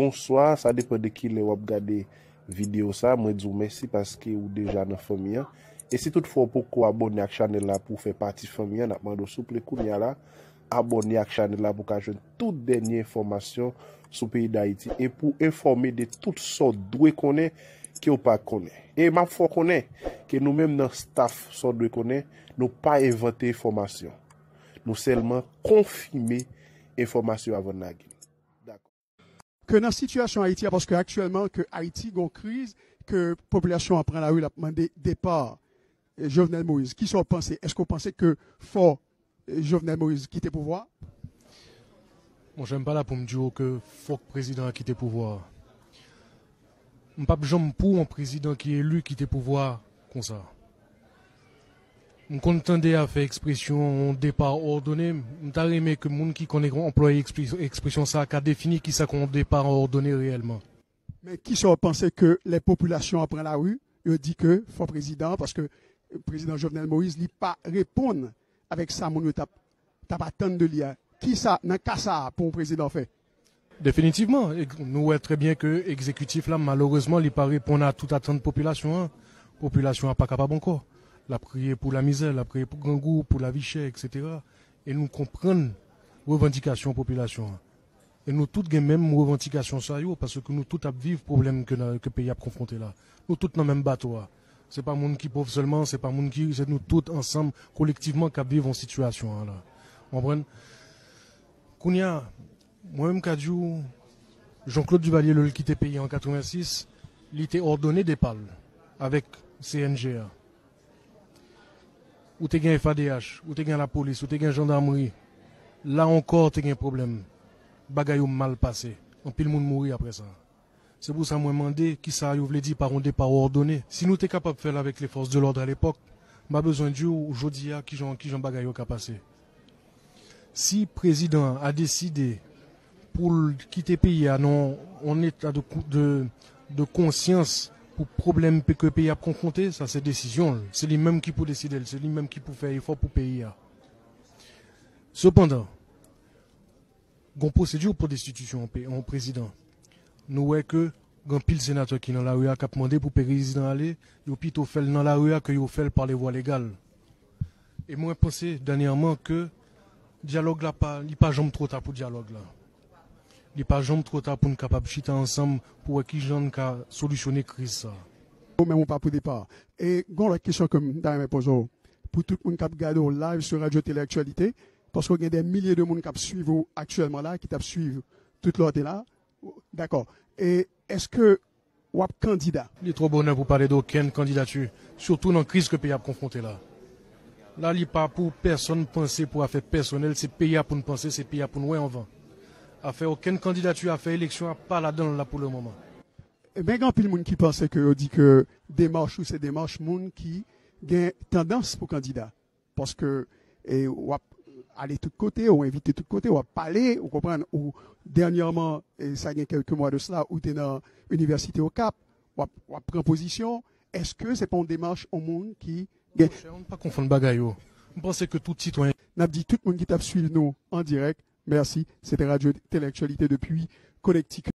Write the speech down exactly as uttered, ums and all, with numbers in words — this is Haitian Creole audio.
Bonswa, sa depann de kilè w ap gade videyo sa. Mwen di w mèsi paske ou deja nan fanmi an. E si toutfwa w poko abòne ak chanèl la pou w fè pati fanmi an, n ap mande w souple kounye a la, abòne ak chanèl la pou w ka jwenn tout dènye enfòmasyon sou peyi Dayiti e pou w enfòme de tout sa w dwe konnen ke w pa konnen. E m ap fè w konnen ke nou menm nan staff sa w dwe konnen, nou pa envante enfòmasyon. Nou sèlman konfime enfòmasyon avan n lage l. Dakò. Ke nan sitiyasyon Ayiti a, paske aktyèlman ke Ayiti gon kriz, ke popilasyon an pran lari, l ap mande depa, eh, Jovenel Moïse. Kisa w panse? Èske w panse ke fò, eh, Jovenel Moïse kite pouvwa a? Monchè, m pa la pou m di w ke fòk prezidan an kite pouvwa a. M p ap janm pou yon prezidan ki eli kite pouvwa a konsa. M konn tande afè ekspresyon yon depa òdone, m ta renmen ke moun ki konn anplwaye ekspre-, ekspresyon sa a ka defini kisa k yon depa òdone reyèlman. Men kisa w panse ke lè popilasyon an pran lari, yo di ke fò prezidan an, paske prezidan Jovenel Moïse, li pa reponn avèk sa moun yo t ap, t ap atann de li a. Kisa, nan ka sa a, pou yon prezidan fè? Definitivman, e, nou wè trè byen ke egzekitif la, malerezman, li pa reponn a tout atant popilasyon an. Popilasyon an pa kapab ankò. L ap kriye pou lamizè, l ap kriye pou grangou, pou lavi chè, etsetera. E nou konprann revandikasyon popilasyon an. E nou tout gen menm revandikasyon sa yo, paske nou tout ap viv pwoblèm ke nan, ke peyi ap konfwonte la. Nou tout nan menm bato a. Se pa moun ki pòv sèlman, se pa moun ki, se nou tout ansanm, kolektivman, k ap viv yon sitiyasyon an la. Ou konprann? Kounye a, mwen menm ka di w, Jean-Claude Duvalier, lè l kite peyi an katrevensis, li te òdone depa l avèk C N G a. Ou te gen F A D H, ou te gen lapolis, ou te gen jandamri. La ankò, te gen pwoblèm. Bagay yo mal pase. Anpil moun mouri apre sa. Se pou sa mwen mande, kisa yo vle di pa yon depa òdone? Si nou te kapab fè l avèk les forces de l'ordre à l'époque, m pa bezwen di w jodi a kijan, kijan bagay yo ka pase. Si prezidan an a deside pou l kite peyi a nan yon eta de, de, de konsyans pou pwoblèm pe-, ke peyi ap konfwonte, sa se desizyon l. Se li menm ki pou deside l, se li menm ki pou fè efò pou peyi a. Sepandan, gon pwosedi pou destitisyon yon pe-, yon prezidan. Nou wè ke gen anpil senatè ki nan lari a k ap mande pou prezidan ale, yo pito fè l nan lari a ke yo fè l pa le vwa legal. E mwen panse dènyèman ke dyalòg la pa, li pa janm twò ta pou dyalòg la. Li pa janm twò ta pou n kapab chita ansanm pou wè kijan n ka solisyone kriz sa a. Ou menm ou pa pou depa. E gon lòt kesyon ke m ta renmen poze w. Pou tout moun k ap gade w live sou Radio Télé Actualité, paske gen dè milye de moun k ap swiv ou aktyèlman la, ki t ap swiv tout lè w te la. Dakò. E èske w ap kandida? Li twò bonè pou pale de okenn kandidati, sitou nan kriz ke peyi ap konfwonte la. La, li pa pou pèsonn panse pou afè pèsonèl, se peyi a pou n panse, se peyi a pou n wè anvan. Afè okenn kandidati, afè eleksyon a pa ladan l la pou le moman. Ebyen, gen anpil moun ki panse ke yo di ke demach ou se demach moun ki gen tandans pou kandida. Paske, e, w ap ale tout kote, w envite tout kote, w ap pale, ou konprann, ou dènyèman, e, sa gen kèlke mwa de sila, ou te nan Inivèsite Okap, w ap, w ap pran pozisyon. Èske se pa yon demach yon moun ki gen... Monchè, ann pa konfonn bagay yo. M panse ke tout sitwayen... N ap di tout moun ki t ap swiv nou an dirèk, mèsi. Se te Radio Télé Actualité depi Connecticut.